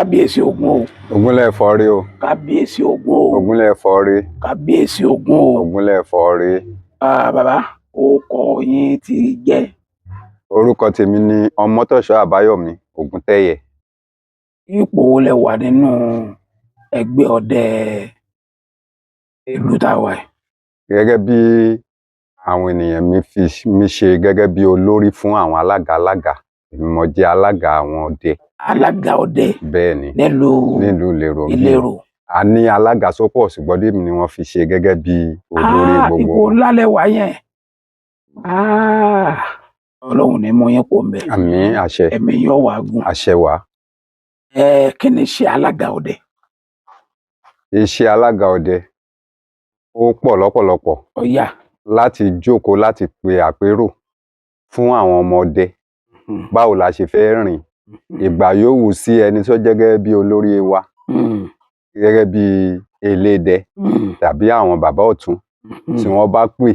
Kábíyèsí Ògún o. Ògúnlẹ̀ fọ́rí o. Kábíyèsí Ògún o. Ògúnlẹ̀ fọ́rí. Kábíyèsí Ògún o. Ògúnlẹ̀ fọ́rí. Ah, bàbá, orúkọ yín ti jẹ́? Orúkọ tèmi ni Ọmọ́tọ̀ṣọ́ Àbáyọ̀mí Ògúntẹ̀yẹ. Ipò wo lẹ wà nínú ẹgbẹ́ ọdẹ ìlú tá a wà yìí? Gẹ́gẹ́ bí àwọn ènìyàn mi fi mí ṣe gẹ́gẹ́ bí olórí fún àwọn alága alága, èmi mo jẹ́ alága àwọn ọdẹ. Alága ọdẹ? Bẹ́ẹ̀ ni. Nílùú? Nílùú Ìlérò ńbí. Ìlérò. A ní alága sọ́pọ̀, ṣùgbọ́n èmi ni wọ́n fi ṣe gẹ́gẹ́ bí olórí gbogbo Ipò wọn. ńlá lẹ wà yẹn. Ah, Ọlọ́run ní mú yín kó ń bẹ̀. Àmín, àṣẹ. Ẹ̀mí yóò wá gùn. Àṣẹ wá. Ẹ kí ni ṣe alága ọdẹ? Iṣẹ́ alága ọdẹ ó pọ̀ lọ́pọ̀lọpọ̀. Ọ̀yà. Láti jókòó, láti pe àpérò fún àwọn ọmọ ọdẹ, báwo la ṣe fẹ́ rìn, ìgbà yòówù sí ẹni tó jẹ́ gẹ́gẹ́ bí olórí wa, gẹ́gẹ́ bí elédẹ tàbí àwọn bàbá ọ̀tún tí wọ́n bá pè,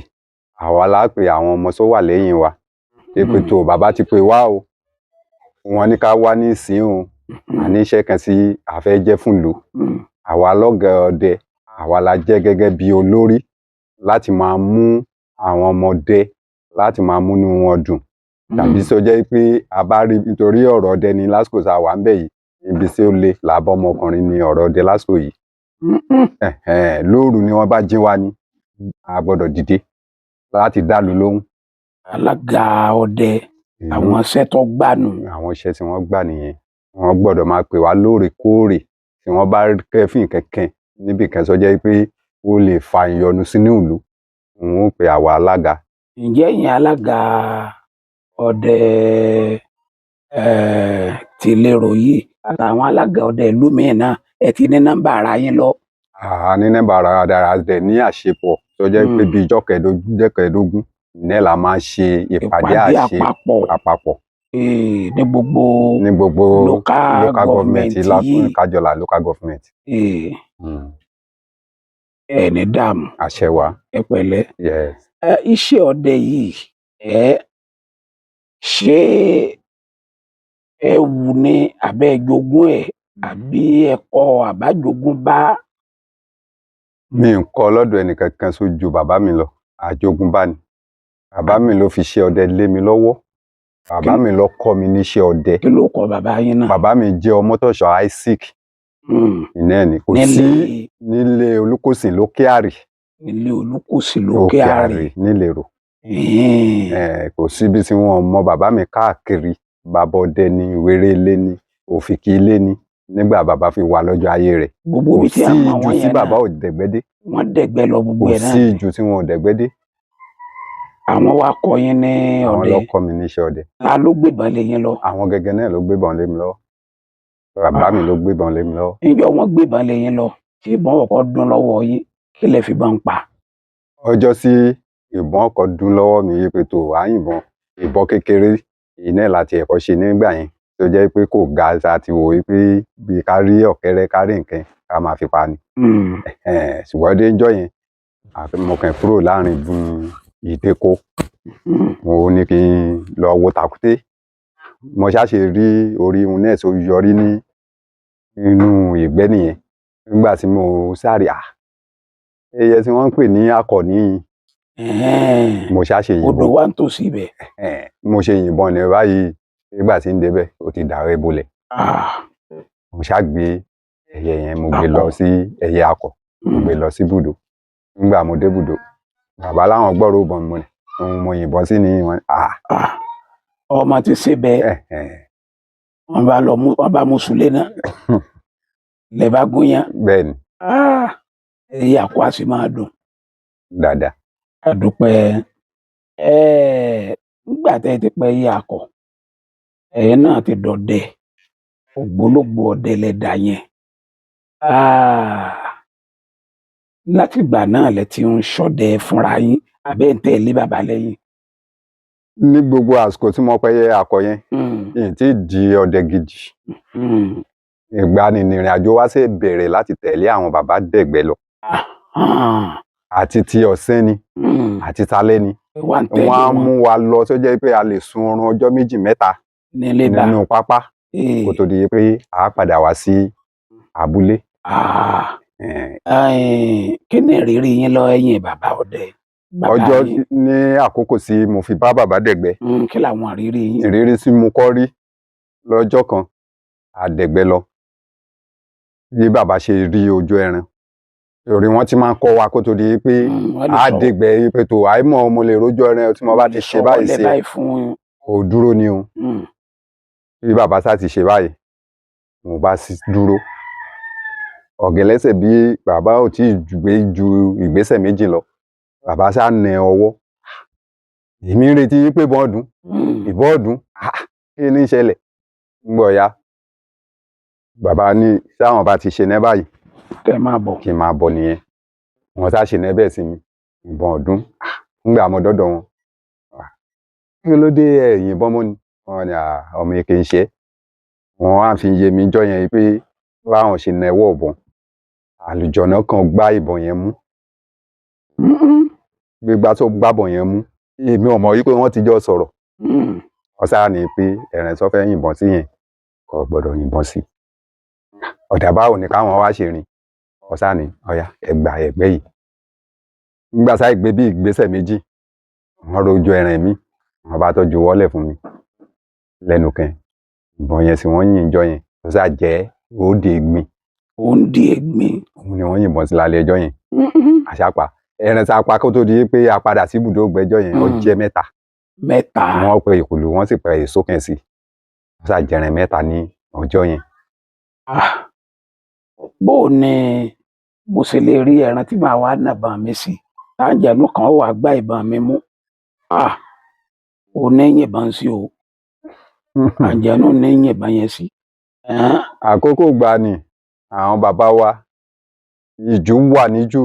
àwa la pè àwọn ọmọ tó wà lẹ́yìn wa pé tó bàbá ti pè wá o, wọ́n ní ká wá ní ìsín o, àní iṣẹ́ kan tí a fẹ́ jẹ́ fún ìlú. Àwa lọ́gàá ọdẹ, àwa la jẹ́ gẹ́gẹ́ bí olórí láti máa mú àwọn ọmọdé, láti máa múnú wọn dùn, tàbí tó jẹ́ pé a bá rí, nítorí ọ̀rọ̀ ọdẹ ni lásìkò tá a wà ńbẹ̀ yìí, ibi tí ó le làbá ọmọkùnrin ni ọ̀rọ̀ ọdẹ lásìkò yìí. Ẹ̀hẹ́n, lóru ni wọ́n bá jí wa ni a gbọ́dọ̀ dìde láti dálùú lóhùn. Alága ọdẹ, àwọn iṣẹ́ tó gbà nù. Àwọn iṣẹ́ tí wọ́n gbà nìyẹn. Wọ́n gbọ́dọ̀ máa pè wá lóòrèkóòrè tí wọ́n bá kẹ́fìn kẹ̀kẹ́ níbì kan tó jẹ́ pé ó lè fa ìyọnu sínú ìlú, òun ó pe àwa alága. Ǹjẹ́ ìyẹn alága ọdẹ ti Ìlérò yìí àtàwọn alága ọdẹ ìlú míì náà, ẹ ti ní nọ́mbà ara yín lọ? A ní nọ́mbà ara dára dẹ̀ ní àṣepọ̀ tó jẹ́ pé bíi ijọ́ kẹẹ̀ẹ́dógún, ijọ́ kẹẹ̀ẹ́dógún náà la máa ń ṣe ìpàdé ìpàdé àṣe àpapọ̀. Àpapọ̀. Ní gbogbo ní gbogbo local local government government yìí. Kájọlà local government. Ẹ ní dààmú. Àṣẹ wa. Ẹ pẹ̀lẹ́. Yes. Ẹ iṣẹ́ ọdẹ yìí, ẹ ṣé ẹ wù ní abẹ́ jogún ẹ̀ àbí ẹ̀kọ́ àbájogún bá? Mi ń kọ́ lọ́dọ̀ ẹnìkankan sójú bàbá mi lọ, àjogúnbá ni. Bàbá mi ló fi ṣe ọdẹ lé mi lọ́wọ́. Bàbá mi ló kọ́ mi níṣẹ́ ọdẹ. Kí ló kọ bàbá yín náà? Bàbá mi jẹ́ Ọmọ́tọ̀ṣọ́ Isaac. Ìnáà ni kò sí nílé nílé Olúkòsìn lókè Àrè. Nílé Olúkòsì lókè Àrè. Nílérò. Kò síbi tí wọn mọ bàbá mi káàkiri. Bàbá ọdẹ ni, wéré ilé ni, òfìkì ilé ni, nígbà bàbá fi wà lọ́jọ́ ayé rẹ̀. Gbogbo Kò ibi tí sí a mọ ijù àwọn tí yẹn bàbá náà ò dẹ̀gbẹ́ dé. Wọ́n dẹ̀gbẹ́ lọ gbogbo Kò ẹ̀ náà. sí ijù tí wọn ò dẹ̀gbẹ́ dé. Àwọn wa kọ́ yín ní Àwọn ọdẹ? ló kọ́ mi níṣẹ́ ọdẹ. Ta ló gbébọn lé yín lọ? Àwọn gẹ́gẹ́ náà ló gbébọn lé mi lọ́wọ́. Bàbá mi ló gbébọn lé mi lọ́wọ́. Níjọ́ wọ́n gbébọn lé yín lọ, tí ìbọn ọkọ dún lọ́wọ́ yín, kí lẹ fi bá ń pa? Ọjọ́ sí ìbọn ọkọ̀ dún lọ́wọ́ mi yí pé tó wàá yìnbọn, ìbọn kékeré iná láti ẹ̀kọ́ ṣe nígbà yẹn, tó jẹ́ pé kò ga, a ti wò ó pé bí ká rí ọ̀kẹ́rẹ́, ká rí nǹkan ká máa fi pa ni. Ẹ̀hẹ́n, ṣùgbọ́n dé ńjọ́ yẹn, àfi mo kàn kúrò láàrin bun ìdẹ́kọ, mo ní kí n lọ wo tàkúté. Mo ṣáṣe rí orí ihun náà tó yọrí ní inú ìgbẹ́ nìyẹn. Nígbà tí mo sáré, à ẹyẹ tí wọ́n ń pè ní akọni yìí, mo ṣáṣe Odò yìnbọn. wa ń tòsí ibẹ̀. Ẹ̀hẹ́n, mo ṣe yìnbọn ní báyìí, nígbà tí ń débẹ̀, ó ti dàrẹ́ bolẹ̀. Mo ṣá gbé ẹyẹ yẹn, mo gbé lọ Akọ. sí ẹyẹ akọ, mo gbé lọ sí ibùdó. Nígbà mo dé ibùdó, bàbá láwọn gbọ́rọ̀ ìbọn mi, mo ní mo yìnbọn sí ni wọn. Ah, ọmọ ti ṣe bẹ́ẹ̀. Ẹ̀hẹ́n. Wọ́n bá lọ mú, wọ́n bá mú sùlẹ̀ náà lẹ bá gúnyán. Bẹ́ẹ̀ ni. Ah, ẹyẹ àkọ á sì máa dùn. Dáadáa. Àdúpẹ́. Nígbà tẹ́ ẹ ti pẹ́ ẹyẹ akọ, ẹ̀yin náà ti dọdẹ, ògbólógbòó ọdẹ lẹ dà yẹn. Ah, látìgbà náà lẹ ti ń ṣọdẹ fúnra yín àbẹ́ ń tẹ̀lé bàbá lẹ́yìn? Ní gbogbo àsìkò tí mo pẹ́yẹ akọ yẹn, n tí di ọdẹ gidi. Ìgbà ni ìrìn àjò wa ṣe bẹ̀rẹ̀ láti tẹ̀lé àwọn bàbá dẹ̀gbẹ́ lọ. Àti ti ọ̀sán ni àti talẹ́ ni. Wà ń tẹ̀lé wọ́n á wọn mú wa lọ tó jẹ́ pé a lè sun oorun ọjọ́ méjì mẹ́ta nílé bá nínú pápá. Kó tó di pé a padà wá sí abúlé. Ah, kí ni ìrírí yín lọ ẹ̀yìn bàbá ọdẹ? Bàbá Ọjọ́ yín. ní àkókò tí mo fi bá bàbá dẹ̀gbẹ́, Kí làwọn ìrírí yín? Ìrírí tí mo kọ́ rí lọ́jọ́ kan, a dẹ̀gbẹ́ lọ, bí bàbá ṣe rí ojú ẹran, torí wọ́n ti máa ń kọ́ wa kó tó di pé Wọ́n lè a dẹ̀gbẹ́ pé tó àìmọ̀ mo lè rójú ẹran tí mo bá ti ṣe báyìí lè sí ẹ báyìí fún kò dúró ni o. Bí bàbá sá ti ṣe báyìí, mo bá sì dúró ọ̀gẹ̀lẹ́sẹ̀, bí bàbá ò tí ì gbé ju ìgbésẹ̀ méjì lọ, bàbá sá nà ọwọ́. Èmi ń retí pé ìbọn dún, ìbọn dún. Ah, kí ni ń ṣẹlẹ̀? Ń gbọ̀ ya, bàbá ní sáwọn bá ti ṣe ní báyìí Kẹ́ ẹ máa bọ̀. Kí n máa bọ̀ nìyẹn. Wọ́n sá ṣe ní bẹ́ẹ̀ sí mi, ìbọn ọdún. Ah, ńgbà mo dọ́dọ̀ wọn, ah, kí ló dé ẹ yìnbọn mọ́ ni? Wọ́n ní, "Ah, ọmọ èké ń ṣe é." Wọ́n á fi yé mi jọ́ yẹn pé báwọn ṣe nawọ́ ìbọn, àlùjọ̀nà kan gbá ìbọn yẹn mú. Gbígbá tó gbábọn yẹn mú, èmi ò mọ̀ wípé wọ́n ti jọ sọ̀rọ̀. Wọ́n sáà ní pé ẹ̀rìn tó fẹ́ yìnbọn sí yẹn kò gbọ́dọ̀ yìnbọn sí. Ọ̀dà, báwo ni káwọn wá ṣe rìn? Wọ́n sáà ní ọ̀yá, ẹgbà ẹ̀gbẹ́ yìí. Nígbà sáà gbé bí ìgbésẹ̀ méjì, wọ́n rojú ẹran mi, wọ́n bá tọ́jú wọ́lẹ̀ fún mi lẹ́nu kan, ìbọn yẹn sì wọ́n yìn jọ yẹn, ó sà jẹ́ òde ìgbín. Ó ń di ẹ̀gbin. Òun ni wọ́n yìnbọn sí lálẹ́ ẹjọ́ yẹn. Àṣàpà ẹran tá a pa kó tó di pé a padà sí ibùdó ìgbẹ́jọ́ yẹn, ó jẹ́ 3. 3. Wọ́n pe ìkùlù, wọ́n sì pe èso kan sí, wọ́n sà jẹrin 3 ní ọjọ́ yẹn. Ah, bó o ní mo ṣe lè rí ẹran tí màá wá nàbọn mi sí, táǹjẹ̀nú kan wàá gbá ìbọn mi mú? Ah, ò ní yìnbọn sí o, àǹjẹ̀nú ní yìnbọn yẹn sí. Ẹ̀hán. Àkókò gbà ni àwọn bàbá wa, ìjù wà níjù.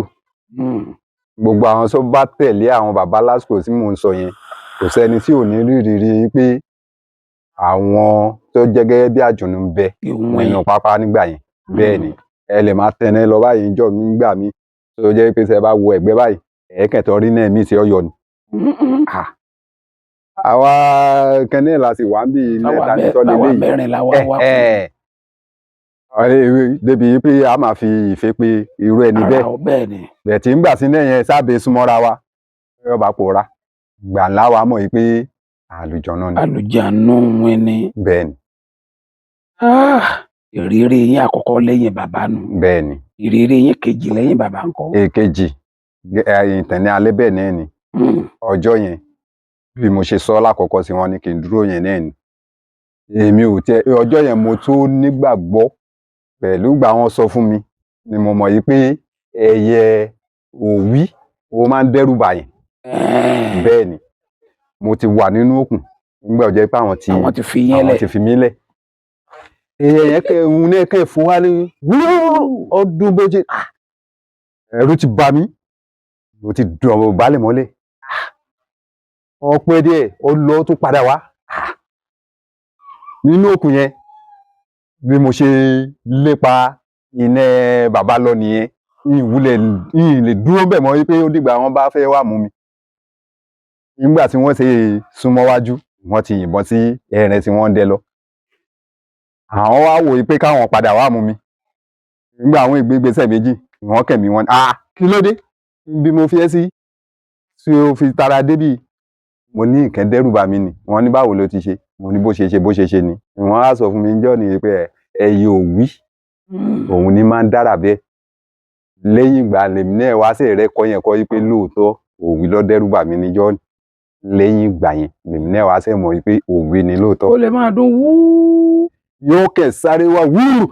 Gbogbo àwọn tó bá tẹ̀lé àwọn bàbá lásìkò tí mò ń sọ yẹn, kò sẹ́ni tí ò ní rí ìrírí pé àwọn tó jẹ́ gẹ́gẹ́ bí àjùnú ń bẹ Ìwìn. nínú pápá nígbà yẹn. Bẹ́ẹ̀ ni, ẹ lè máa tẹ̀lé lọ báyìí níjọ́ nígbà míì tó jẹ́ pé tẹ́ bá wo ẹ̀gbẹ́ báyìí, ẹ̀ẹ́kẹ̀tọ́ rí náà míì tí ó yọ ni. Ah, àwa kẹ́ni la sì wá ń bí Táwa mẹ́ta ní tọ́lé táwa léyìí. mẹ́rin la wá wá kú. Ọ̀rẹ́ débi pé a máa fi ìfẹ́ pé irú ẹni bẹ́ẹ̀. Ara ọ bẹ́ẹ̀ ni. Bẹ̀tí ńgbà sí náà yẹn sábẹ́ súnmọ́ra wa, yóò bá pòórá, gbà ńlá wa mọ̀ yìí pé àlùjọ̀nà ni. Àlùjànnú wọn ni. Bẹ́ẹ̀ ni. Ah, ìrírí yín àkọ́kọ́ lẹ́yìn bàbá nù. Bẹ́ẹ̀ ni. Ìrírí yín kejì lẹ́yìn bàbá ńkọ́? Èkejì, ìtẹ̀ní alẹ́ bẹ́ẹ̀ náà ni. Ọjọ́ yẹn, bí mo ṣe sọ lákọ̀ọ́kọ́ sí wọn ní kí n dúró yẹn náà ni, èmi ò tẹ ọjọ́ yẹn, mo tó nígbàgbọ́ pẹ̀lú ìgbà wọn sọ fún mi ni mo mọ̀ yìí pé ẹyẹ òwí ó máa ń dẹ́rù bàyàn. Bẹ́ẹ̀ ni, mo ti wà nínú òkun nígbà ó jẹ́ pé àwọn ti Àwọn ti fi yín àwọn lẹ̀. ti fi mí lẹ̀. Ẹyẹ yẹn kẹ òun náà kẹ fún wa ní ọdún bó ṣe, ah, ẹ̀rù ti bà mí, mo ti dùn ọ̀rọ̀ balẹ̀ mọ́lẹ̀. Ah, ọpẹ́ díẹ̀, ó lọ, ó tún padà wá. Ah, nínú òkun yẹn, bí mo ṣe lépa iná bàbá lọ nìyẹn. Ìwúlẹ̀ ìyìn lè dúró bẹ̀ mọ́ wípé ó dìgbà wọn bá fẹ́ wà mú mi. Nígbà tí wọ́n ṣe súnmọ́ wájú, wọ́n ti yìnbọn sí ẹran tí wọ́n ń dẹ lọ. Àwọn wá wòye pé káwọn padà wá mú mi. Nígbà àwọn ìgbégbèsè méjì, wọ́n kẹ̀mí wọn, ah, kí ló dé bí mo fi ẹ́ sí tí o fi tara débì? Mo ní nǹkan dẹ́rù bà mí ni. Wọ́n ní báwo ló ti ṣe? Mo ní bó ṣe ṣe, bó ṣe ṣe ni. Wọ́n á sọ fún mi níjọ́ ni pé ẹyẹ òwí òun ni máa ń dára bẹ́ẹ̀. Lẹ́yìn ìgbà lèmi náà wá sí ẹ̀rẹ́ kọ́ yẹn kọ́ wípé lóòótọ́ òwí ló dẹ́rù bà mí níjọ́. Lẹ́yìn ìgbà yẹn lèmi náà wá sí mọ̀ wípé òwí ni lóòótọ́. Ó lè máa dún wúú. Yóò kẹ̀ sáré wá wúrù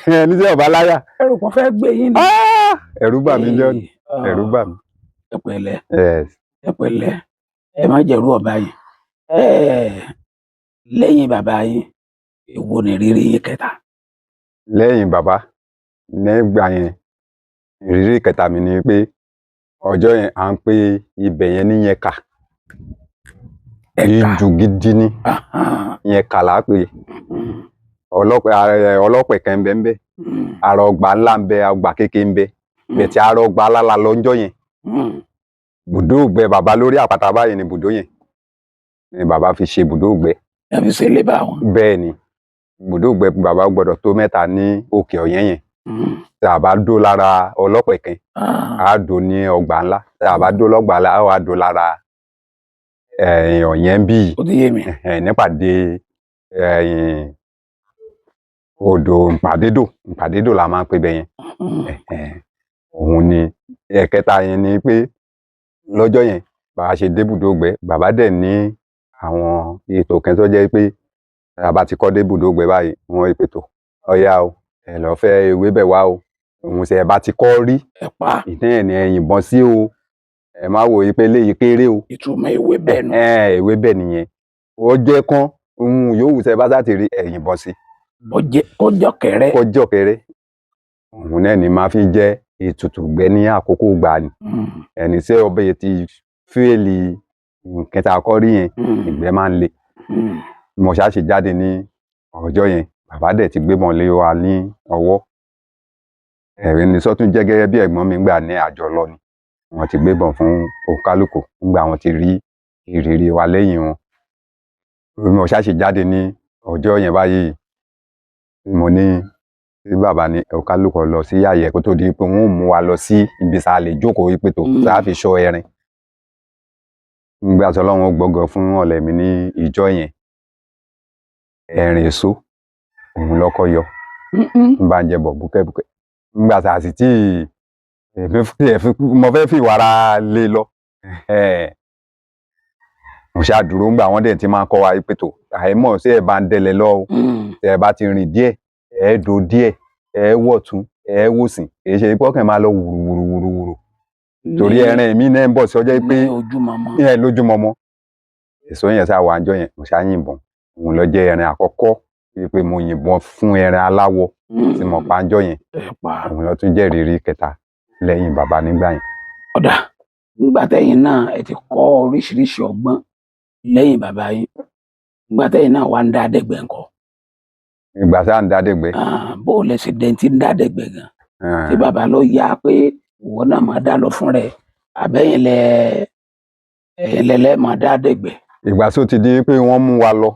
ẹni tí ọba láyà. Ẹrù kan fẹ́ gbé yín ni. Ah! Ẹ̀rù bà mí jọ́ ni, ẹ̀rù bà mí. Ẹ pẹ̀lẹ́. Yes. Ẹ pẹ̀lẹ́, ẹ má jẹ̀rú ọba yìí. Lẹ́yìn bàbá yín, èwo ni ìrírí yín kẹta? Lẹ́yìn bàbá nígbà yẹn, ìrírí kẹta mi ni pé ọjọ́ yẹn, à ń pè ibẹ̀ yẹn ní Yẹnka. Ẹ̀ka. Ìjù gidi ni. Yẹnka là á pè é. Ọlọ́pẹ ọlọ́pẹ kan ń bẹ ń bẹ. Àrà ọgbà ńlá ń bẹ, ọgbà kékeré ń bẹ, bẹ̀tì àrà ọgbà ńlá la lọ ńjọ́ yẹn. Bùdó ògbẹ bàbá lórí àpáta báyìí ni bùdó yẹn ni bàbá fi ṣe bùdó ògbẹ. Ẹ fi ṣe lébà wọn. Bẹ́ẹ̀ ni, ibùdóògbẹ́ bàbá gbọ́dọ̀ tó mẹ́ta ní òkè ọ̀yẹ́ yẹn. Tá a bá dó lára ọlọ́pẹ̀kẹ́, á dó ní ọgbà ńlá. Tá a bá dó lọ́gbà ńlá, á wá dó lára ọ̀yẹ́ ń bí yìí. Ó ti yé mi. Nípàdé odò Mpàdédò, Mpàdédò la máa ń pè bẹ́ẹ̀ yẹn. Òun ni ẹ̀kẹta yẹn ni pé lọ́jọ́ yẹn, bàbá ṣe débùdóògbẹ́, bàbá dẹ̀ ní àwọn ètò kan tó jẹ́ pé tá a bá ti kọ́ débùdóògbẹ́ báyìí, wọ́n ìpètò ọ̀yá o, ẹ lọ́ọ́ fẹ́ ewébẹ̀ wá o, òun ṣe ẹ bá ti kọ́ rí Ẹ pa. Ìtẹ́ ẹ̀ ní ẹ yìnbọn sí o, ẹ má wò ó pé eléyìí kéré o. Ìtumọ̀ ewébẹ̀ nù. Ewébẹ̀ nìyẹn, ó jẹ́ kán ohun yòówù tẹ́ bá sá ti rí, ẹ yìnbọn sí. Kọjọ kẹrẹ. Kọjọ kẹrẹ, òun náà ni máa fi jẹ́ ètùtù gbẹ ní àkókò gbà ni. Ẹni tí ọbẹ̀ yẹn ti fíèlì nǹkan tá a kọ́ rí yẹn, ìgbẹ́ máa ń le. Mo ṣáà ṣe jáde ní ọjọ́ yẹn, bàbá dẹ̀ ti gbébọn lé wa ní ọwọ́. Ẹ̀rí ni sọ́tún jẹ́ gẹ́gẹ́ bí ẹ̀gbọ́n mi gbà ní àjọ lọ ni wọ́n ti gbébọn fún òǹkálùkù nígbà wọ́n ti rí ìrírí wa lẹ́yìn wọn. Mo ṣáà ṣe jáde ní ọjọ́ yẹn báyìí, mo ní tí bàbá ní òǹkálùkù lọ sí àyè kó tó di pé wọ́n ó mú wa lọ sí ibi tá a lè jókòó wípé tó tá a fi ṣọ́ ẹrin. Nígbà tí Ọlọ́run ó gbọ́gàn fún ọ̀lẹ́ mi ní ìjọ yẹn, ẹ̀rìn èso òun lọ́kọ́ yọ, ń bá ń jẹ bọ̀ búkẹ́búkẹ́. Nígbà tá a sì tí mo fẹ́ fi wàrà lé lọ, mo ṣáà dúró ńgbà wọ́n dẹ̀ ti máa ń kọ́ wa pé tó àìmọ̀ sí ẹ̀ bá ń dẹlẹ̀ lọ o, tẹ́ ẹ bá ti rìn díẹ̀, ẹ dò díẹ̀, ẹ wọ̀tún, ẹ wòsì, kì í ṣe pé ọkàn máa lọ wùrùwùrùwùrù torí ẹran mi náà ń bọ̀ sí ọjọ́ pé ojúmọmọ. Ẹ lójúmọmọ èso yẹn ṣáà wà níjọ́ yẹn, mo ṣáà yìnbọn. Òun ló jẹ́ ẹran àkọ́kọ́ pé mo yìnbọn fún ẹran aláwọ̀ tí mo pa níjọ́ yẹn. Òun ló tún jẹ́ ìrírí kẹta lẹ́yìn bàbá nígbà yẹn. Ọ̀dà, nígbà tẹ́yìn náà ẹ ti kọ́ oríṣiríṣi ọgbọ́n lẹ́yìn bàbá yín, nígbà tẹ́yìn náà wà ń dá dẹ́gbẹ̀ ńkọ́? Ìgbà tá à ń dá dẹ́gbẹ̀. Bó o lẹ ṣe dẹ́ntì ń dá dẹ́gbẹ̀ gan? Tí bàbá lọ yá pé ìwọ náà máa dá lọ fún rẹ, àbẹ́yìn lẹ ẹ̀yìn lẹ́lẹ́ máa dá dẹ́gbẹ̀? Ìgbà tó ti di pé wọ́n mú wa lọ,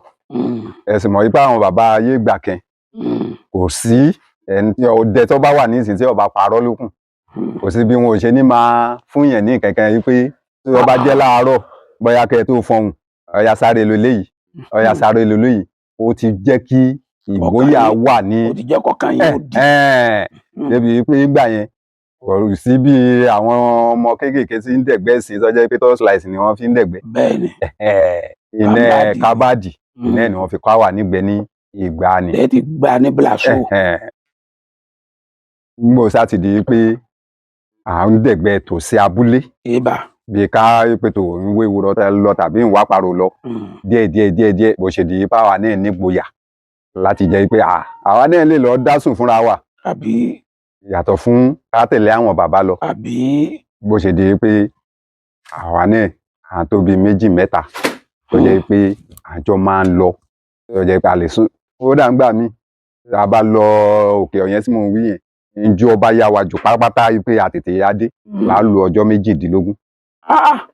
ẹ sì mọ̀ wípé àwọn bàbá ayé ìgbà kan, kò sí ẹni tí ọdẹ tó bá wà nísìnyí tí ó bá parọ́ lókun, kò sí bí wọn ò ṣe ní máa fún yẹn ní kankan wípé tí wọ́n bá jẹ́ láàárọ̀ bóyá kẹ́ ẹ tó fọhùn, ọ̀yà sáré lo léyìí, ọ̀yà sáré lo léyìí. Ó ti jẹ́ kí ìgboyà wà ní. Ó ti jẹ́ kọ́kàn yín ó di. Débi pé ìgbà yẹn kò sí bí àwọn ọmọ kéékèèké tí ń dẹ̀gbẹ́ sí tó jẹ́ pé torchlight ni wọ́n fi ń dẹ̀gbẹ́. Bẹ́ẹ̀ni. Iná kábàdì iná ni wọ́n fi kọ́ àwa nígbẹ́ ní ìgbà ni. Ẹ ti gbà ní blasco. Mo sá ti di pé à ń dẹ̀gbẹ́ tòsí abúlé. Ibà. Bí ká pé tó ń wé ewúrọ́ lọ tàbí ń wá parò lọ. Díẹ̀ díẹ̀ díẹ̀ díẹ̀ bó ṣe di pé àwa náà nígboyà láti jẹ́ pé àwa náà lè lọ dá sùn fúnra wa. Àbí. Yàtọ̀ fún ká tẹ̀lé àwọn bàbá lọ. Àbí. Bó ṣe di pé àwa náà à ń tó bí méjì mẹ́ta tó jẹ́ pé àjọ máa ń lọ, tó jẹ́ pé a lè sùn. Kódà ńgbà míì tá a bá lọ òkè ọ̀yẹ́ tí mò ń wí yẹn, njó ọba yá wa jù pátápátá pé a tètè yá dé, là á lo ọjọ́ 18.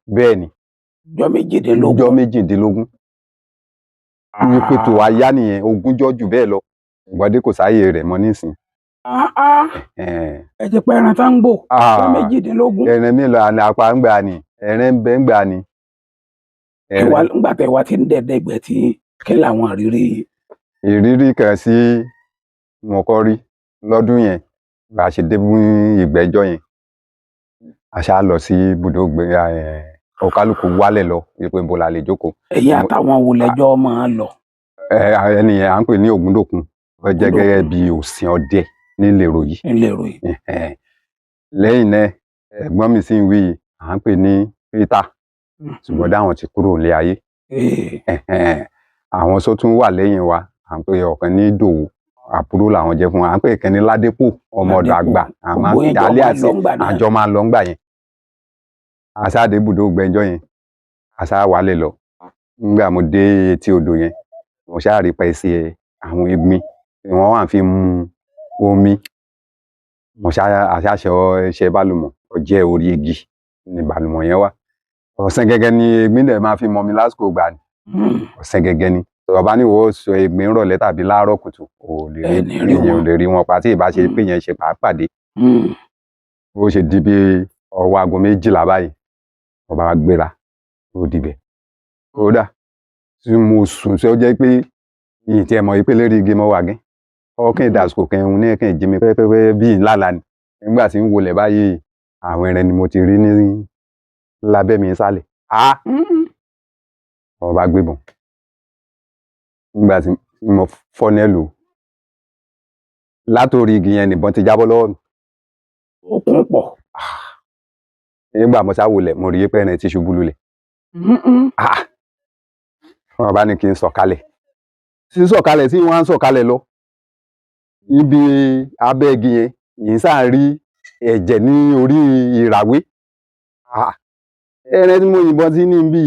Bẹ́ẹ̀ ni. Ọjọ́ 18. Ọjọ́ 18. Wípé tó wá yá nìyẹn, ogúnjọ́ jù bẹ́ẹ̀ lọ. Ìgbọ́dé kò sáyè rẹ̀ mọ́ nísìn. Ẹ ti pẹ́ ẹran tá ń gbò ọjọ́ 18. Ẹran mi lọ àná apá ń gbà ni, ẹran ń bẹ ń gbà ni. Ńgbà tẹ wá ti ń dẹ́dẹ́gbẹ́ tí kí làwọn ìrírí? Ìrírí kan sí mo kọ́ rí lọ́dún yẹn, bá a ṣe dé ìgbẹ́jọ́ yẹn, a ṣáà lọ sí ibùdó ọ̀kálùkù wálẹ̀ lọ wípé níbo la lè jókòó. Ẹ̀yin àtàwọn wo lẹ́jọ́ máa ń lọ? Ẹni yẹn à ń pè ní Ògúndòkun, ó jẹ́ gẹ́gẹ́ bí òsìn ọdẹ nílérò yìí. Nílérò yìí. Lẹ́yìn náà ẹ̀gbọ́n mi sì ń wí, à ń pè ní Peter, ṣùgbọ́n dáwọn ti kúrò nílé ayé. Àwọn tó tún wà lẹ́yìn wa, à ń pè ọ̀kan ní Ìdòwú, àbúrò làwọn jẹ́ fún wa, à ń pè ìkan ní Ládépò, ọmọ ọ̀dọ̀ àgbà, àmọ́ ìdálé àti àjọ máa lọ ńgbà yẹn. Aṣáde ibùdó gbẹ́njọ́ yẹn, aṣá wálé lọ. Nígbà mo dé etí odò yẹn, mo ṣáà rí pẹ́sẹ́ àwọn egbin tí wọ́n wà fi mu omi. Mo ṣáà aṣáṣọ ṣe bálùmọ̀, ó jẹ́ orí igi ni bálùmọ̀ yẹn wà. Ọ̀sán gẹ́gẹ́ ni egbin dẹ̀ máa fi mọmi lásìkò ìgbà ni. Ọ̀sán gẹ́gẹ́ ni. Ọba ní wo sọ ègbè ńrọ̀lẹ́ tàbí láàárọ̀ kùtù, ò lè rí, Ẹ ní rí èèyàn ò wọn. lè rí wọn pa tí ìbá ṣe pé yẹn ṣe pàápàdé. Bó ṣe di bí ọwọ́ aago 12 báyìí, ọba wa gbéra, ó dibẹ̀. Kódà tí mo sùn tí ó jẹ́ pé ìyìn tí ẹ mọ̀ pé lérí igi mo wà gẹ́, ọkàn ìdàsùkò kẹrin ní kí n jí mi pẹ́pẹ́pẹ́ bí ńlá ni. Nígbà tí ń wọlé báyìí, àwọn ẹran ni mo ti rí ní lábẹ́ mi sálẹ̀. Ah! Ọba gbébọn. Nígbà tí mo fọ́ nẹ́lù látòrí igi yẹn, nìbọn ti jábọ́ lọ́wọ́ mi. Ó kún pọ̀. Nígbà mo sá wọlé, mo rí pé ẹran ti ṣubú lulẹ̀. Ah! Wọn bá ní kí n sọ̀kalẹ̀. Sí sọ̀kalẹ̀ tí wọ́n á sọ̀kalẹ̀ lọ níbi abẹ́ igi yẹn, yìí sáà rí ẹ̀jẹ̀ ní orí ìràwé. Ah! Ẹran tí mo yìnbọn sí níbí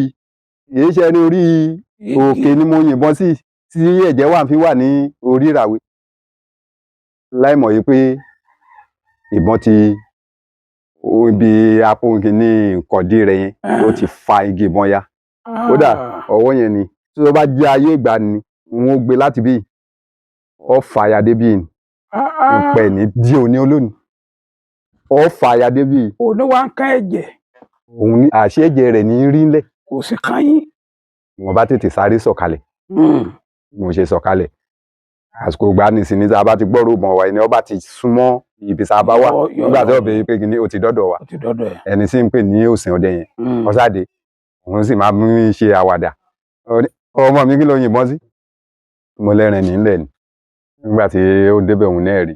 yìí ṣe ní orí òkè ni mo yìnbọn sí, tí ẹ̀jẹ̀ wà fi wà ní orí ìràwé. Láì mọ̀ yìí pé ìbọn ti ibi apó kìíní ìkọ̀dí rẹ̀ yẹn, ó ti fa igi ìbọn ya. Kódà ọwọ́ yẹn ni tí ó bá jẹ́ ayé ìgbà ni n ó gbé láti bí ọ fàyà dé bí ìpẹ́ ní dí òní olónìí, ọ fàyà dé bí. Òní wa ń kán ẹ̀jẹ̀. Òun ní àṣẹ ẹ̀jẹ̀ rẹ̀ ní rí ńlẹ̀. Kò sí kán yín. Mo bá tètè sáré sọ̀kalẹ̀. Mo ṣe sọ̀kalẹ̀, àsìkò ìgbà nìsín ní tá a bá ti gbọ́rọ̀ bọ̀ wá, ẹni ọba ti súnmọ́ ibi tá a bá wà nígbà tí ọbẹ̀ yìí pé kíní ó ti dọ́dọ̀ wa. Ó ti dọ́dọ̀ ẹ̀. Ẹni tí ń pè ní òsìn ọdẹ yẹn ọ̀sáde, òun sì máa ń ṣe àwàdà. Ó ní, ọmọ mi, kí ló yìnbọn sí? Mo lẹ́rìn nílẹ̀ ni. Nígbà tí ó débẹ̀, òun náà rí,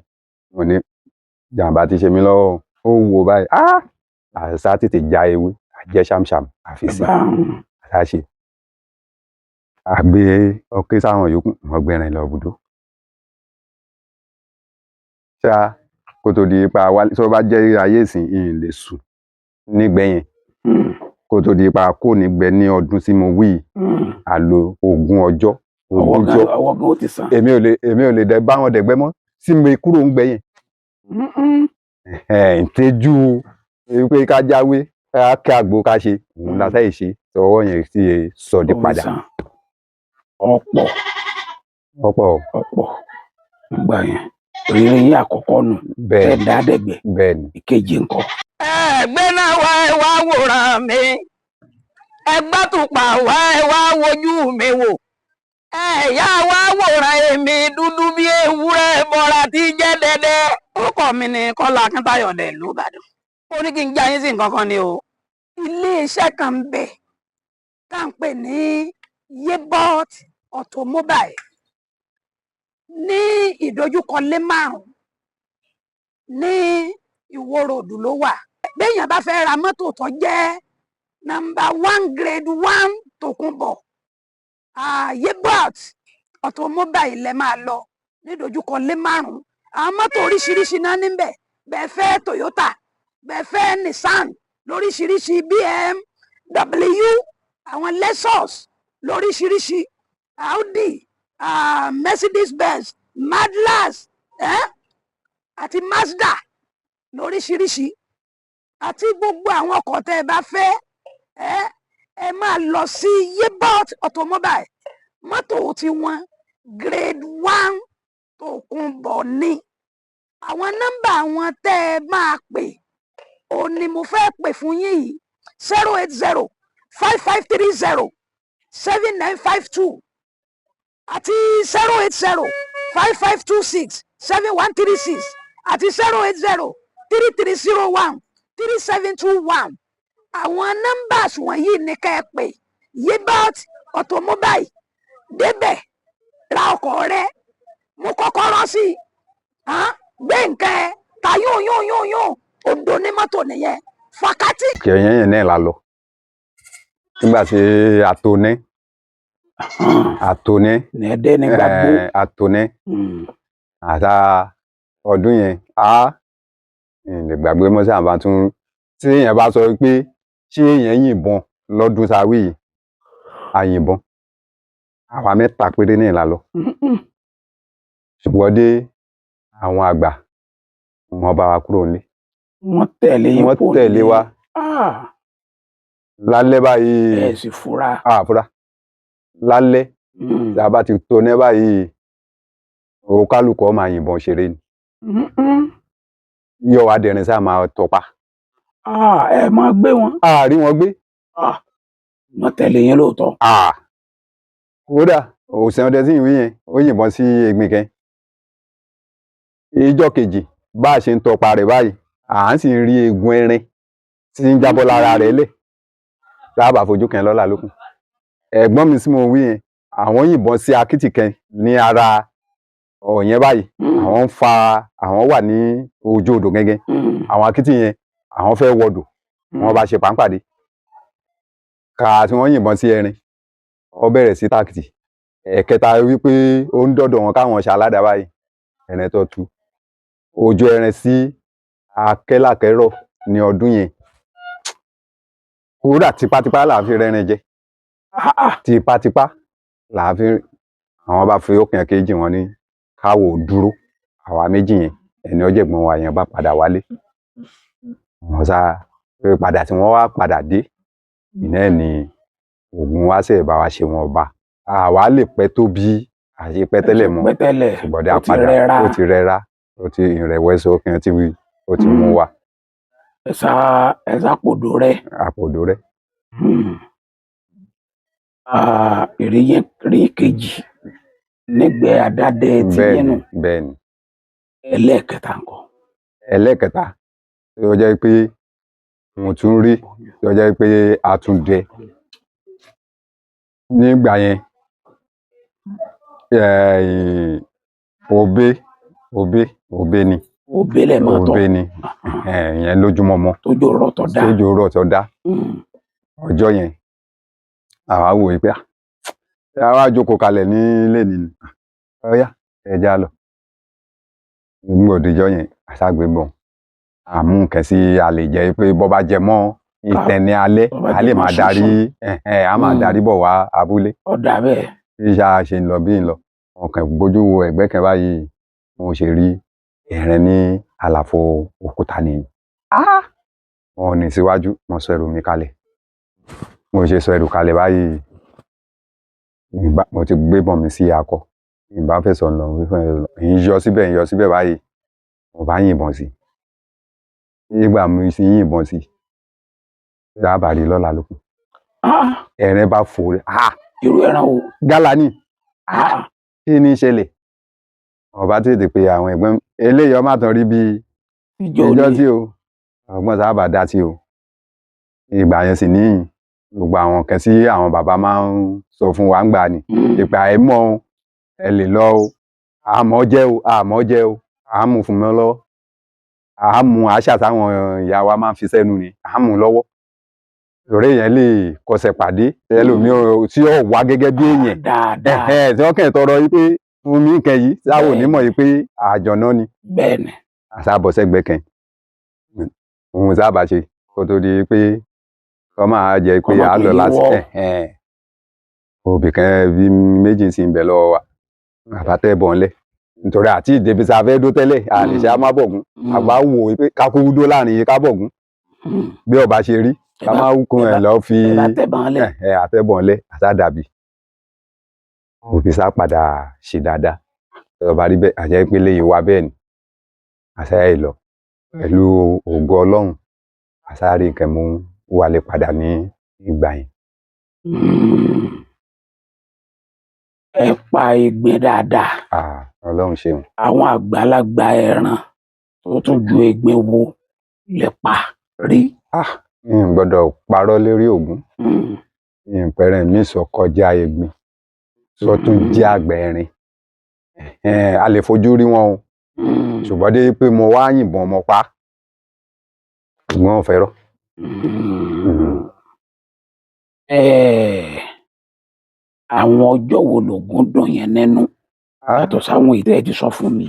mo ní jàǹbá ti ṣe mí lọ́wọ́. Ó wò báyìí, ah, àṣà tètè já ewé àjẹ ṣàmṣàm àfi sí àṣà àgbé ọkẹ sáwọn yòókù wọn gbẹrin lọ bùdó ṣá kó tó di ipa wálé. Tó bá jẹ́ ayé ìsìn, ìyìn lè sùn nígbẹ̀yìn kó tó di ipa kó nígbẹ́ ní ọdún tí mo wí yìí, àlò 20 ọjọ́, ọwọ́ 20 gan ọjọ́. Ọwọ́ gan ó ti sàn. Èmi ò lè dẹ báwọn dẹ̀gbẹ́ mọ́ tí mo kúrò ń gbẹ̀yìn. Ìtẹ́jú pé ká jáwé, ká kí àgbo, ká ṣe òun la sáyè ṣe tọwọ́ yẹn sì sọ di Ó fi padà. sàn. Ọ̀pọ̀. Ọ̀pọ̀. Ọ̀pọ̀ nígbà yẹn, ìrírí yín àkọ́kọ́ nù. Bẹ́ẹ̀. Tẹ́ dá dẹ̀gbẹ́. Bẹ́ẹ̀ ni. Ìkejì ńkọ́? Ẹgbẹ́ náà wá, ẹ wá wòran mi, ẹgbẹ́ tùpà wá, ẹ wá wojú mi wò, ẹ̀yà wá wòran èmi dúdú bí ewúrẹ́ bọ́ra tí jẹ́ dẹ́dẹ́. Orúkọ mi ni Kọ́lá Akíntayọ̀ dẹ̀ ìlú Ìbàdàn. Ó ní kí n já yín sí nǹkan kan ni o. Iléeṣẹ́ kan ń bẹ tá à ń pè ní Yebot Automobile ní ìdojúkọ lé márùn ní Ìwó Road ló wà. Béèyàn bá fẹ́ ra mọ́tò tó jẹ́ number one, grade one, tòkunbọ̀, Yebot Automobile lẹ máa lọ nídojúkọ lé márùn. Àwọn mọ́tò oríṣiríṣi náà níbẹ̀. Bẹ́ẹ̀ fẹ́ Toyota, bẹ́ẹ̀ fẹ́ Nissan lóríṣiríṣi, BMW, àwọn Lexus lóríṣiríṣi, Audi, Mercedes Benz, Mazda, àti Mazda lóríṣiríṣi, àti gbogbo àwọn ọkọ̀ tẹ́ ẹ bá fẹ́, ẹ máa lọ sí Yebot Automobile. Mọ́tò tiwọn grade one tòkunbọ̀ ni. Àwọn nọ́mbà wọn tẹ́ ẹ máa pè, òun ni mo fẹ́ pè fún yín yìí: 08055307952 àti 08055267136 àti 08033013721. Àwọn numbers wọ̀nyí ni ká ẹ pè. Yebot Automobile, débẹ̀, ra ọkọ̀ rẹ, mú kọ́kọ́rọ́ sí i, gbé nǹkan ẹ ta yóò yóò yóò yóò òǹdó ní mọ́tò nìyẹn fàkátì. Kẹyìn yẹn náà la lọ nígbà tí àtòní àtòní. Ní ẹdẹ ní gbàgbó. Àtòní àtà ọdún yẹn, a lè gbàgbé mọ́ sí àbá tún tí èèyàn bá sọ pé ṣé èèyàn yìnbọn lọ́dún tá a wí yìí, a yìnbọn. Àwa mẹ́ta péré ní ìlà lọ, ṣùgbọ́n dé àwọn àgbà wọn bá wa kúrò nílé. Wọ́n tẹ̀lé yín? Wọ́n kúrò tẹ̀lé nílé. wa lálẹ́ báyìí. Ẹ sì fura? Àfúrá lálẹ́. Tá a bá ti tó ní báyìí, òkálùkù ó máa yìnbọn ṣeré ni. Yóò wá dẹrin sáà máa tọpa. Ah, ẹ máa gbé wọn. A rí wọn gbé. Ah, wọ́n tẹ̀lé yín lóòótọ́. Ah, kódà òsè ọdẹ tí ìwé yẹn ó yìnbọn sí egbin kẹ. Ìjọ́ kejì bá a ṣe ń tọpa rẹ̀ báyìí, à ń sì rí eegun ẹrin tí ń jábọ́ lára rẹ̀ lẹ̀. Láàbà fojú kan lọ́la lókun. Ẹ̀gbọ́n mi tí mo wí yẹn, àwọn yìnbọn sí akítì kan ní ara ọ̀yẹn báyìí. Àwọn ń fa, àwọn wà ní ojú odò gẹ́gẹ́. Àwọn akítì yẹn, àwọn fẹ́ wọdò, wọ́n bá ṣe pàǹpàdé. Kàá tí wọ́n yìnbọn sí ẹrin, ó bẹ̀rẹ̀ sí tàkìtì. Ẹ̀kẹta wípé ó ń dọ̀dọ̀ wọn káwọn ṣe aládàá báyìí, ẹrin tó tu. Ojú ẹrin sí akẹ́làkẹ́rọ̀ ní ọdún yẹn. Kódà tipátipá là ń fi rẹ́rin jẹ. Ah, ah. Tipátipá là ń fi. Àwọn bá fi ókàn kejì wọn ní káwọ dúró. Àwa méjì yẹn, ẹni ọjẹ̀gbọ́n wa yẹn bá padà wálé. Wọ́n sá padà tí wọ́n wá padà dé. Iná ẹ̀ ni Ògún wá sẹ̀ bá wa ṣe wọn ọba. Àwa lè pẹ́ tó bí àṣẹ pẹ́ tẹ́lẹ̀ mọ́. Pẹ́ tẹ́lẹ̀. Ṣùgbọ́n dé Ó a ti padà, rẹra. ó ti rẹra, ó ti ìrẹ̀wẹ̀sì ọkàn ti wí, ó ti mú wa. Ẹ̀sà ẹ̀sà pòdò rẹ. Àpòdò rẹ. Ah, ìríyìn rí kejì nígbẹ́ àdáde ti Bẹ́ẹ̀ni, yín nù. bẹ́ẹ̀ni. Ẹlẹ́ẹ̀kẹta ńkọ́? Ẹlẹ́ẹ̀kẹta tó jẹ́ pé mo tún rí, tó jẹ́ pé a tún dẹ. Nígbà yẹn, òbe, òbe, òbe ni. Òbe lẹ̀ máa tọ̀. Òbe ni. Ìyẹn lójúmọmọ. Tójò rọ̀ tó dá. Tójò rọ̀ tó dá. Ọjọ́ yẹn, àwa wò ó pé àwa jókòó kalẹ̀ nílé ni. Ọ̀yá, ẹ já lọ. Nígbà òdìjọ́ yẹn, àṣàgbébọn. Àmú nǹkan sí a lè jẹ́ pé bọ́ bá jẹ mọ́ ìtẹ̀ni alẹ́, Bọ́ bá a jẹ lè mọ́ máa darí, sísun. a máa darí bọ̀ wá abúlé. Ọ̀dà bẹ́ẹ̀. Bí a ṣe ń lọ bí ń lọ, ọkàn gbójú wo ẹ̀gbẹ́ kan báyìí, mo ṣe rí ẹ̀rín ní àlàfo òkúta ni. Wọ́n ní síwájú, mo sọ ẹrù mi kalẹ̀. Mo ṣe sọ ẹrù kalẹ̀ báyìí, mo ti gbé bọ̀n mi sí akọ. Ìbá fẹsọ̀ lọ, fífẹ́ lọ, ń yọ síbẹ̀, ń yọ síbẹ̀ báyìí, mo bá yìnbọn sí. Nígbà mo sì yìnbọn sí, dábàá rí lọ́la lókun. Ẹ̀rín bá fò rẹ̀. Irú ẹran wo? Gálà ni. Kí ni ṣẹlẹ̀? Ọba tètè pe àwọn ẹ̀gbọ́n mi. Eléyìí ọmọ àtàn rí bí ìjọ tí o. Ọgbọ́n sábà dá sí o. Ìgbà yẹn sì níyìn. Gbogbo àwọn nǹkan tí àwọn bàbá máa ń sọ fún wa ń gbà ni. Ìgbà ẹ mọ̀ o, ẹ lè lọ o. Àmọ́ jẹ́ o, àmọ́ jẹ́ o. À ń mú fún mi lọ́wọ́. À ń mú àṣà táwọn ìyá wa máa ń fi sẹ́nu ni. À ń mú lọ́wọ́. Torí èèyàn lè kọsẹ̀ pàdé ẹlòmíì tí ó wá gẹ́gẹ́ bí èèyàn. Dáadáa. Tí wọ́n kàn tọrọ yìí pé fún mi nǹkan yìí, táwọn ò ní mọ̀ yìí pé àjọ̀nà ni. Bẹ́ẹ̀ni. Àṣà bọ̀ sẹ́gbẹ̀ẹ́ kan. Òun sábà ṣe kó tó di pé kọ́ máa jẹ́ pé Kọ́ máa a tó lọ láti yíwọ́. Òbí kan bí méjì sì ń bẹ lọ́wọ́ wa. Bàbá tẹ́ bọ̀ ńlẹ̀. Nítorí àti ìdèbí sa fẹ́ dó tẹ́lẹ̀, a lè ṣe á má bọ̀gún. Àgbà wò ó pé ká kúkú dó láàrin yìí ká bọ̀gún. Bí ọba ṣe rí, ká má kún ẹ̀ lọ fi Ẹ bá tẹ̀ bọ̀ ńlẹ̀. Àtẹ̀bọ̀ ńlẹ̀, àtàdàbí. Òbí sá padà ṣe dáadáa. Ọba rí bẹ́ẹ̀, àjẹ́ pé léyìí wá bẹ́ẹ̀ ni. Àṣà ẹ̀ lọ. Pẹ̀lú ògo Ọlọ́run, àṣà rí nǹkan mú wálé padà ní ìgbà yẹn. Ẹ pa egbin dáadáa. Ọlọ́run ṣeun. Àwọn àgbàlagbà ẹran tó tún ju egbin wo lè pa rí. Mi ò gbọ́dọ̀ parọ́ lórí Ògún. Mi ò pẹ̀rẹ̀ mi sọ kọjá egbin. Sọ tún jẹ́ àgbẹ̀ ẹrin. A lè fojú rí wọn o. Ṣùgbọ́n dé pé mo wá yìnbọn mo pa. Ṣùgbọ́n ò fẹ́rọ̀. Àwọn ọjọ́ wo lògùn dùn yẹn nínú? Yàtọ̀ sáwọn èyí tẹ́ ẹ ti sọ fún mi.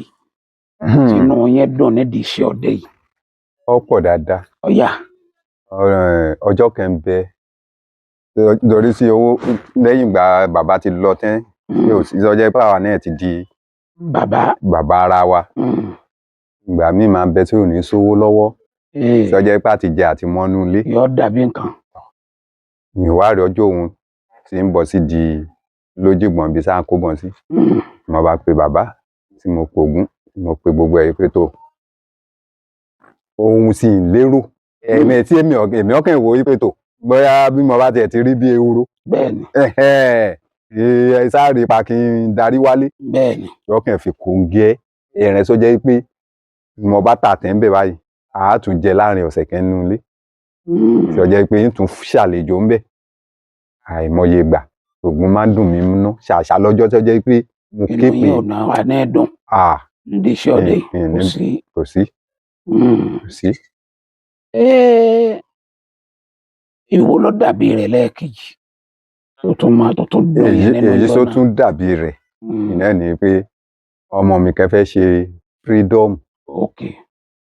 Tinú yẹn dùn nídìí iṣẹ́ ọdẹ yìí. Ó pọ̀ dáadáa. Ọ̀yà. Ọjọ́ kan bẹ torí sí owó lẹ́yìn ìgbà bàbá ti lọ tán, tí ò sí sọ́jẹ́ pé àwa náà ti di bàbá. Bàbá ara wa. Ìgbà míì máa ń bẹ tí ò ní sówó lọ́wọ́. Sọ́jẹ́ pé àti jẹ àti mọ́nú ilé. Yọ dàbí nǹkan. Ìwádìí ọjọ́ òun ti ń bọ̀ sí di Lójúgbọ̀n bí sáà kó bọ́n sí. Mo bá pe bàbá tí mo pògún, tí mo pe gbogbo ẹ̀ pé tó, òun sì ń lérò ẹ̀mí tí èmi ọkàn wò wípé tó, bóyá bí mo bá tiẹ̀ ti rí bí ehoro, Bẹ́ẹ̀ni. Ẹ sáré pa kí n darí wálé. Bẹ́ẹ̀ni. Lọ́kàn fi kò ń gé ẹ̀rìn tó jẹ́ pé mo bá tà tẹ́ ń bẹ̀ báyìí, a tún jẹ láàrin ọ̀sẹ̀ kan nínú ilé, tí ó jẹ́ pé ń tún ṣàlejò ń bẹ̀. Àìmọye ìgbà Ògún máa ń dùn mí nínú ṣàṣà lọ́jọ́ tó jẹ́ pé mo Inú ké pé yín ò náà wà ní ẹ̀dùn nídìí iṣẹ́ ọdẹ? Kò sí. Kò sí. Kò sí. Ìwo ló dàbí rẹ̀ lẹ́ẹ̀kejì tó tún máa tó tún dùn yín nínú Èyí ọjọ́ tó náà? tún dàbí rẹ̀ ìnáà ni pé ọmọ mi kan fẹ́ ṣe freedom.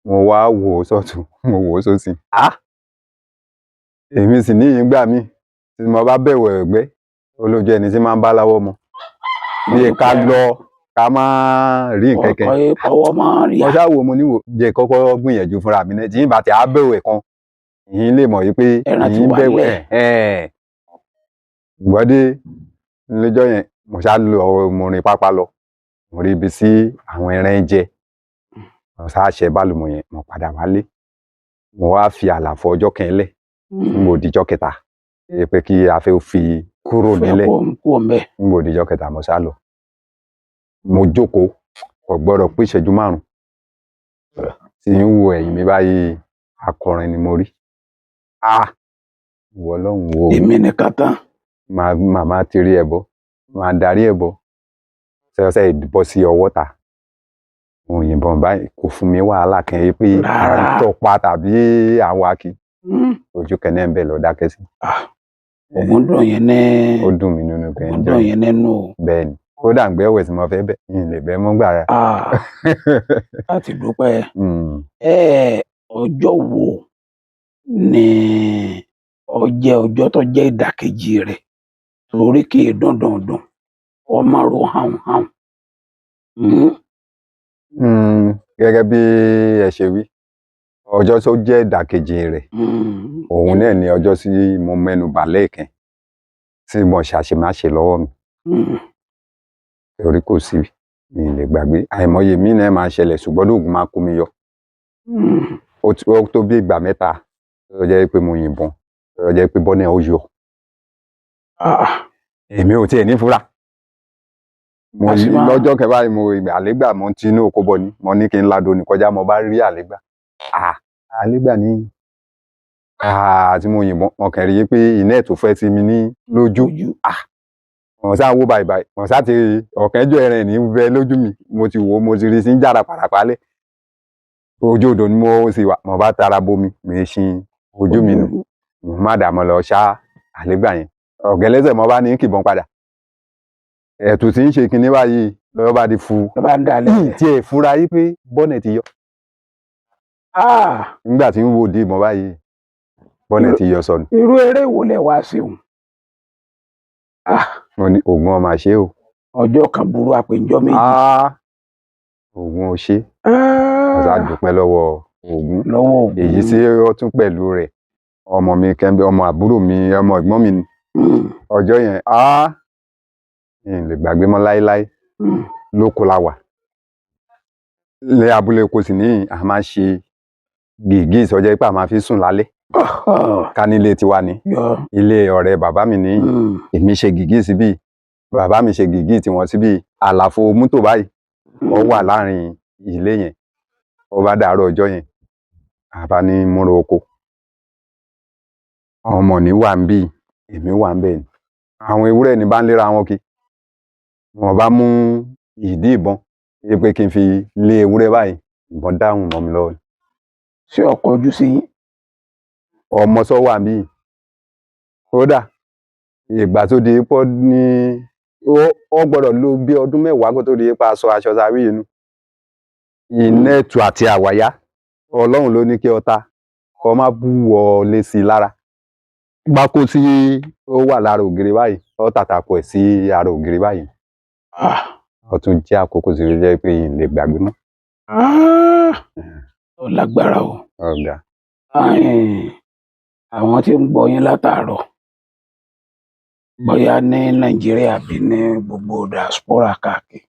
Mo wá wò ó sọ́tún, mo wò ó sósì. Èmi sì ní ìgbà mi tí mo bá bẹ̀wẹ̀ ẹ̀gbẹ́ olójú ẹni tí máa ń bá láwọ́ mu bí ká lọ ká má rí nǹkan kan. Ọwọ́ máa rí. Mo ṣáà wo, mo níwò jẹ́ kọ́kọ́ gbìyànjú fúnra mi náà tí yín bá ti á bẹ̀wẹ̀ kan, yín lè mọ̀ wípé Ẹran ti yín wà bẹ̀wẹ̀ nílẹ̀. Ẹ̀ gbọ́dé lọ́jọ́ yẹn, mo ṣáà lọ, mo rìn pápá lọ, mo rí ibi sí àwọn ẹran ń jẹ, mo ṣáà ṣe bálùmọ̀ yẹn, mo padà wálé, mo wá fi àlàfo ọjọ́ kan lẹ̀ n ò dijọ́ kẹta pé kí a fẹ́ fi kúrò nílẹ̀. Kúrò ńbẹ̀. N ò dijọ́ kẹta, mo ṣáà lọ, mo jókòó, kò gbọ́dọ̀ pé ìṣẹ́jú 5 tí ń wo ẹ̀yìn mi báyìí, akọrin ni mo rí. Ìwọ Ọlọ́run wo. Èmi nìkan tán. Màmá ti rí ẹbọ, màá darí ẹbọ ṣẹṣẹ bọ́ sí ọwọ́ ta, mo yìnbọn báyìí, kò fún mi wàhálà kan yìí pé à ń tọpa tàbí àwọn akí ojú kẹ́nẹ́ ń bẹ̀ lọ dákẹ́ sí. Ògùn dùn yẹn ní. Ó dùn mí nínú kẹ́ ń Ògùn dùn yẹn nínú o. Bẹ́ẹ̀ ni, kódà ń gbẹ́wẹ̀ tí mo fẹ́ bẹ̀ ń lè bẹ́ mọ́ gbà rẹ̀. Láti dúpẹ́. Ọjọ́ wo ni ó jẹ́ ọjọ́ tó jẹ́ ìdàkejì rẹ̀ torí kì í dùn dùn dùn, ọmọ ro hàn hàn? Gẹ́gẹ́ bí ẹ ṣe wí, ọjọ́ tó jẹ́ ìdàkejì rẹ̀, òun náà ni ọjọ́ tí mo mẹ́nu bà lẹ́ẹ̀kan tí mo ṣàṣemáṣe lọ́wọ́ mi. Torí kò sí, mi lè gbàgbé. Àìmọye mi náà máa ṣẹlẹ̀, ṣùgbọ́n Ògún máa kó mi yọ. Ó tó bí ìgbà mẹ́ta tó jẹ́ pé mo yìnbọn, tó jẹ́ pé bọ́nẹ̀ ó yọ. Èmi ò tiẹ̀ ní fura. Mo lọ́jọ́ kẹ báyìí, mo àlégbà, mo ti inú oko bọ̀ ni, mo ní kí n lado ní kọjá, mo bá rí àlégbà. Àlégbà ní tí mo yìnbọn, mo kàn rí i pé iná ẹ̀ tó fẹ́ sí mi ní lójú. Mo sá wo báyìí báyìí, mo sá ti ọ̀kẹ́jọ́ ẹran ní bẹ lójú mi, mo ti wò ó, mo ti rí sí ń jára pàràpálẹ̀. Ojú odò ni mo sì wà, mo bá tara bomi, mi ṣin ojú mi nù. Mo má dà mọ́ lọ ṣá àlégbà yẹn. Ọ̀gẹ́lẹ́sẹ̀ mo bá ní kìbọn padà. Ẹ̀tù tí ń ṣe kinní báyìí lọ́wọ́ bá di fu. Ló bá ń dalẹ̀. Tí ẹ fura yí pé bọ́nẹ̀ ti yọ. Nígbà tí ń wo di ìbọn báyìí, bọ́nẹ̀ ti yọ sọnù. Irú eré wo lẹ wá sí òun? Mo ní Ògún ọmọ àṣẹ o. Ọjọ́ kan burú àpéjọ méjì. Ògún ò ṣe. Mo sá dúpẹ́ lọ́wọ́ Ògún. Lọ́wọ́ Ògún. Èyí tí ó tún pẹ̀lú rẹ̀, ọmọ mi kẹ́ńbẹ́, ọmọ àbúrò mi, ọmọ ẹ̀gbọ́n mi ni. Ọjọ́ yẹn, n lè gbàgbé mọ́ láéláé. Lóko la wà. Ní abúlé oko sì ní, a máa ń ṣe gìgí ìsọjẹ́ pé a máa fi sùn lálẹ́. Ká nílé tiwa ni. Ilé ọ̀rẹ́ bàbá mi ní. Èmi ṣe gìgí síbí, bàbá mi ṣe gìgí tiwọn síbí. Àlàfo mọ́tò báyìí ó wà láàrin ilé yẹn. Ó bá dàárọ̀ ọjọ́ yẹn, àbá ní múra oko. Ọmọ ní wà ń bí, èmi wà ń bẹ̀ ni. Àwọn ewúrẹ́ ní bá ń léra wọn kí. Wọ́n bá mú ìdí ìbọn pé kí n fi lé ewúrẹ́ báyìí, ìbọn dáhùn mọ́ mi lọ́wọ́. Ṣé ọkọ̀ ojú sí yín? Ọmọ sọ wà mí. Kódà ìgbà tó di pọ́ ní ó gbọ́dọ̀ lò bí ọdún mẹ́wàá kó tó di pa aṣọ aṣọ sáré inú. Iná ẹ̀tù àti àwàyá, Ọlọ́run ló ní kí ọta kó má bú wọlé sí i lára. Pákó tí ó wà lára ògiri báyìí, ó tàtàkù ẹ̀ sí ara ògiri báyìí. Ó tún jẹ́ àkókò tí ó jẹ́ pé n lè gbàgbé mọ́. Ó lágbára o. Ọ̀gá. Àwọn tí ń gbọ́ yín látàárọ̀, Bóyá ní Nàìjíríà bí ní gbogbo diaspora káàkiri.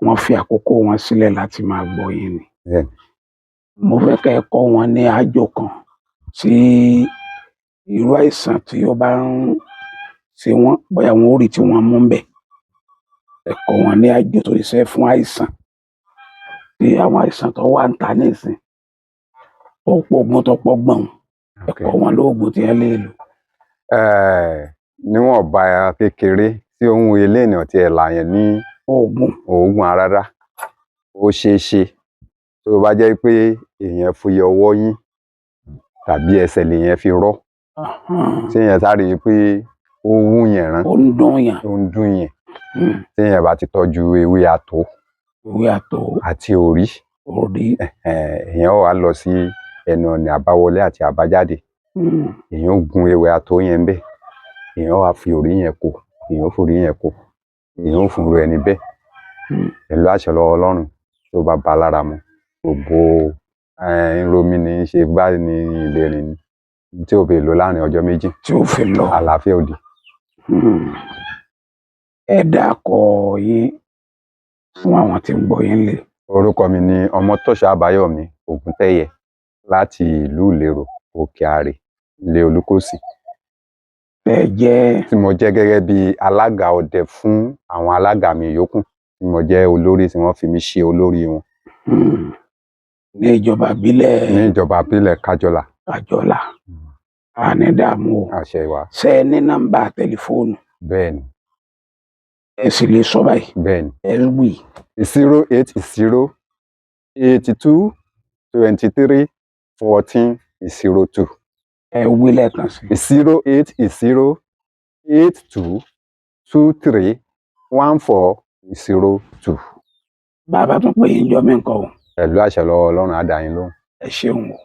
Wọ́n fi àkókò wọn sílẹ̀ láti máa gbọ́ yín ni. Bẹ́ẹ̀ni. Mo fẹ́ kẹ́ ẹ kọ́ wọn ní àjò kan tí irú àìsàn tí ó bá ń ṣe wọ́n, bóyá wọn ó rí tí wọ́n mú ń bẹ̀. Ẹ kọ́ wọn ní àjò tó ṣiṣẹ́ fún àìsàn, tí àwọn àìsàn tó wà ń ta nísìn tó pọ̀ ogun tó pọ̀ gbọ̀n. Ẹ kọ́ wọn lóògùn tí ẹ lè lò. Níwọ̀nba kékeré tí ohun eléèyàn tí ẹ̀ là yẹn ní oògùn oògùn rárá, ó ṣeé ṣe tó bá jẹ́ pé èèyàn fi ọwọ́ yín tàbí ẹsẹ̀ lèèyàn fi rọ́, tí èèyàn sáré pé ó wú yẹn rán, ó ń dùn yàn, ó ń dùn yẹn, tí èèyàn bá ti tọ́jú ewé àtó ewé àtó àti òrí, òrí, èèyàn ó wá lọ sí ẹnu ọ̀nà àbáwọlé àti àbájáde, èèyàn ó gun ewé àtó yẹn bẹ́ẹ̀, èèyàn ó wá fi òrí yẹn kó, èèyàn ó forí yẹn kó, èèyàn ó fún irú ẹni bẹ́ẹ̀ pẹ̀lú àṣẹ lọ́wọ́ Ọlọ́run, tó bá ba lára mu, gbogbo ń ro mí ní í ṣe báyìí ní ìlérin ni tí ò fi lò láàrin ọjọ́ 2 tí ó fi lọ, àlàáfíà òdì. Ẹ dákọ yín fún àwọn tí ń gbọ́ yín lé. Orúkọ mi ni Ọmọtọ́ṣọ̀ Àbáyọ̀mí Ògúntẹ́yẹ láti ìlú Ìlérò, Òkè Àrè, ilé Olúkòsì. Ẹ jẹ́ tí mo jẹ́ gẹ́gẹ́ bí alága ọdẹ fún àwọn alága mi yòókù, tí mo jẹ́ olórí tí wọ́n fi mí ṣe olórí wọn. Ní ìjọba ìbílẹ̀ ní ìjọba ìbílẹ̀ Kájọlà. Kájọlà. Àní dààmú o. Àṣẹ wa. Ṣé ẹ ní nọ́mbà tẹlifóònù? Bẹ́ẹ̀ni. Ẹ sì lè sọ báyìí. Bẹ́ẹ̀ni. Ẹ wí. 080 82 23 14 02. Ẹ wí lẹ́ẹ̀kan sí. 080 82 23 14 02. Bàbá tún pè yín jọ mí nǹkan o. Pẹ̀lú àṣẹ lọ́wọ́ Ọlọ́run, á dá yín lóhùn. Ẹ ṣeun o.